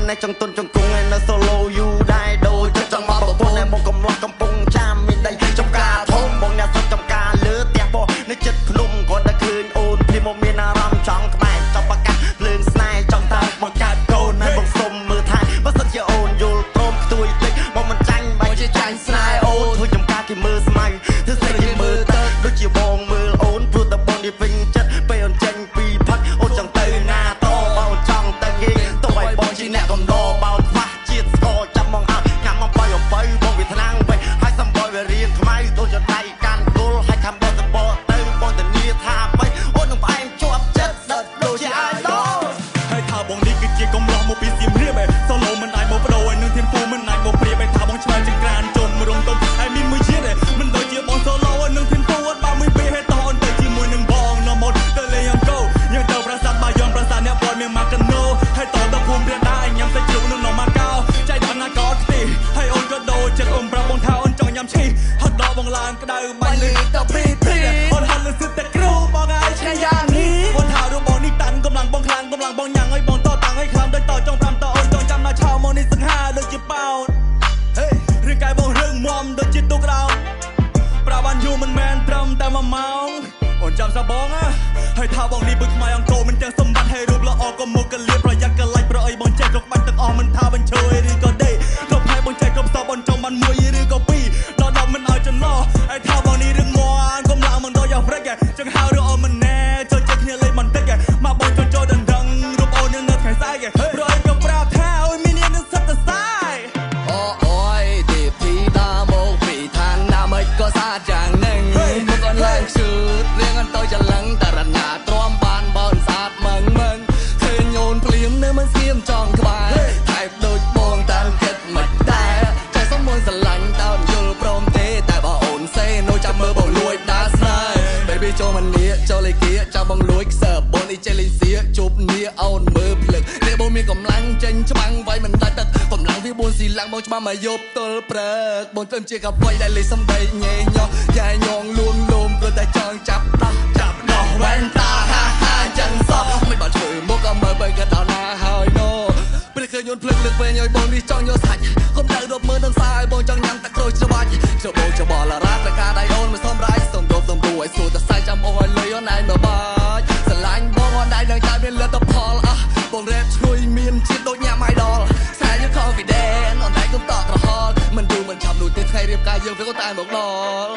នេះចង់ទុនចង់គង់ឯនៅ solo you ដែរដូចចង់មកប្រពន្ធឯមកកំឡោះកំពុងចាំមានដីចំការធំបងអ្នកសុខចំការលើផ្ទះបងនៅចិត្តភ្នំគាត់តែឃើញអូនភ្លាមមកមានអារម្មណ៍ចង់ក្បែរចង់ប្រកាសភ្លើងស្នេហ៍ចង់តើបង្កើតកូនហើយបងសុំមើលថែបើសិនជាអូនយល់ព្រមខ្ទួយតិចមកមិនចាញ់បែរជាចាញ់ស្នេហ៍អូនធ្វើចំការគេមើលស្មៅធ្វើស្រីគេមើលទៅដូចជាបងមើលអូនព្រោះតែបងនេះវិញចិត្តពេលអូនចេញពីផឹកអូនចង់ទៅណាតបើអូនចង់ទៅគេទៅឲ្យបងជាអ្នកកំដរបើអូនខ្វះជាតិស្ករចាំមកឲ្យញ៉ាំអំបើអំបើបងវាថ្នាំងវិញហើយសំបើវារៀងខ្មៅដូចចដៃកាន់គល់ហើយខំបងសបកទៅបងធានាថាបីអូននឹងផ្អែមជាប់ចិត្តស្ដិតដូចជា idol ហើយថាបងនេះគឺជាកំឡោះមកពីសៀមរាបឯ solo មិនអាចមកបដូរឲ្យនឹងធៀមពូមិនអាចមកប្រៀបឯថាបងឆ្លើយចង្ក្រានជុំរំទុំហើយមានមួយជាតិឯមិនដូចជាបង solo ឲ្យនឹងធៀមពូអត់បើមួយពេលហើយតោះអូនទៅជាមួយនឹងបងនៅមុនទៅលេងអង្គរយើងទៅប្រាសាទបាយ័នប្រាសាទអ្នកព័ទ្ធមានម៉ាកាណូហើយតទៅភូមិព្រះដាឲ្យញ៉ាំសាច់ជ្រូកនឹងនំម៉ាកោចៃដល់ណាក៏ខ្ទិះហើយអូនក៏ដូរចិត្តអូនប្រាប់បងថាអូនចង់ញ៉ាំឈីហត់ដល់បងឡើងក្តៅបាញ់លឺ ទៅពីពី អូនហត់លឺសិតតែគ្រូបងឲ្យឆ្ងាយយ៉ាងនេះអូនថារូបបងនេះតាន់កម្លាំងបងខ្លាំងកម្លាំងបងញ៉ាំងឲ្យបងតតាំងឲ្យខ្លាំងដូចតចង់5តអូនចង់ចាំណាឆោមកនេះសង្ហាដូចជាប៉ោនហេរឿងកាយបងរឿងមមដូចជាទូកដោនប្រាបានយូរមិនមែនត្រឹមតែ1ម៉ោងអូនចាំសាបងណាហើយថាបងនេះបើខ្មែរអង្គរមិនទាំងសម្បត្តិហើយរូបល្អក៏មកកលៀបប្រយ័ត្នកលាច់ប្រអីបងចេះគ្រប់បាច់ទាំងអស់មិនថាបញ្ឈើឬក៏ដេគ្រប់ហើយបងចេះគ្រប់សបងចង់បានមួយឬក៏ពីរដល់ដល់មិនឲ្យចន្លោះហើយថាបងនេះរឿងមន់កុំឡើងមិនដល់យ៉ាងព្រឹកចង្ហៅឬអូនមិនណែចូលចិត្តគ្នាលេងបន្តិចមកបងចូលចូលដណ្ដឹងរូបអូននៅថ្ងៃស្អែកព្រោះអីក៏ប្រាប់ថាអូយមាននឹងសិតតែសាយ អូអូយទេពធីតាមកពីឋានណាមិនក៏ស្អាតយ៉ាងនឹងមកអូនឡើងឈឺរៀងអត់ទៅចលឹងតារណាទ្រាំបានបើនស្អាតមឹងមឹងឃើញអូនភ្លាមនៅមិនស្ងៀមចង់ក្បែរថែបដូចបងតាមគិតមិនដែរចង់សុំមួយស្រឡាញ់តើយល់ព្រមទេតែបើអូនសេនោះចាំមើលបងលួចដាស្នេហ៍ baby ចូលមកនេះចូលលេគាចាំបងលួចខ្សើបនអ៊ីចេលីសៀជប់នេះអូនមើលភ្លឹកនេះបងមានកម្លាំងចេញច្បាំងវាយមិនដាច់ទឹកកម្លាំងវាបួនស៊ីឡើងបងច្បាស់មកយប់ទល់ព្រឹកបងទៅជាកាវៃដែលលេសំដីញ៉េញោះយ៉ែញងលួងលោមព្រោះតែចង់ចាប់ដោះចាប់ដោះវ៉ែនតាហាហាចឹងសោះមិនបានធ្វើមកក៏មើលបើក៏ដល់ណាហើយណូពេលឃើញអូនភ្លឹកលើកវិញឲ្យបងនេះចង់យកសាច់កុំដៅរកមើលនឹងសាឲ្យបងចង់ញ៉ាំតែក្រូចច្របាច់ច្របោច្របល់រ៉ាត្រកាដៃអូនមិនសមរ៉ៃសុំរោបសុំរួយសួរតែសាយចាំអូនឲ្យលុយអូនឯងមកបាច់ស្រឡាញ់បងអូនដៃនឹងតែមានលទ្ធផលអះបងរ៉េបឈ្ងុយមានជាតិដូចញ៉ាំ idol ស្នេហ៍យើង confident អូនឯងកុំតក់ក្រហល់មិនយូរមិនឆាប់នោះទេថ្ងៃរៀបការយើងវាក៏តែមកដល់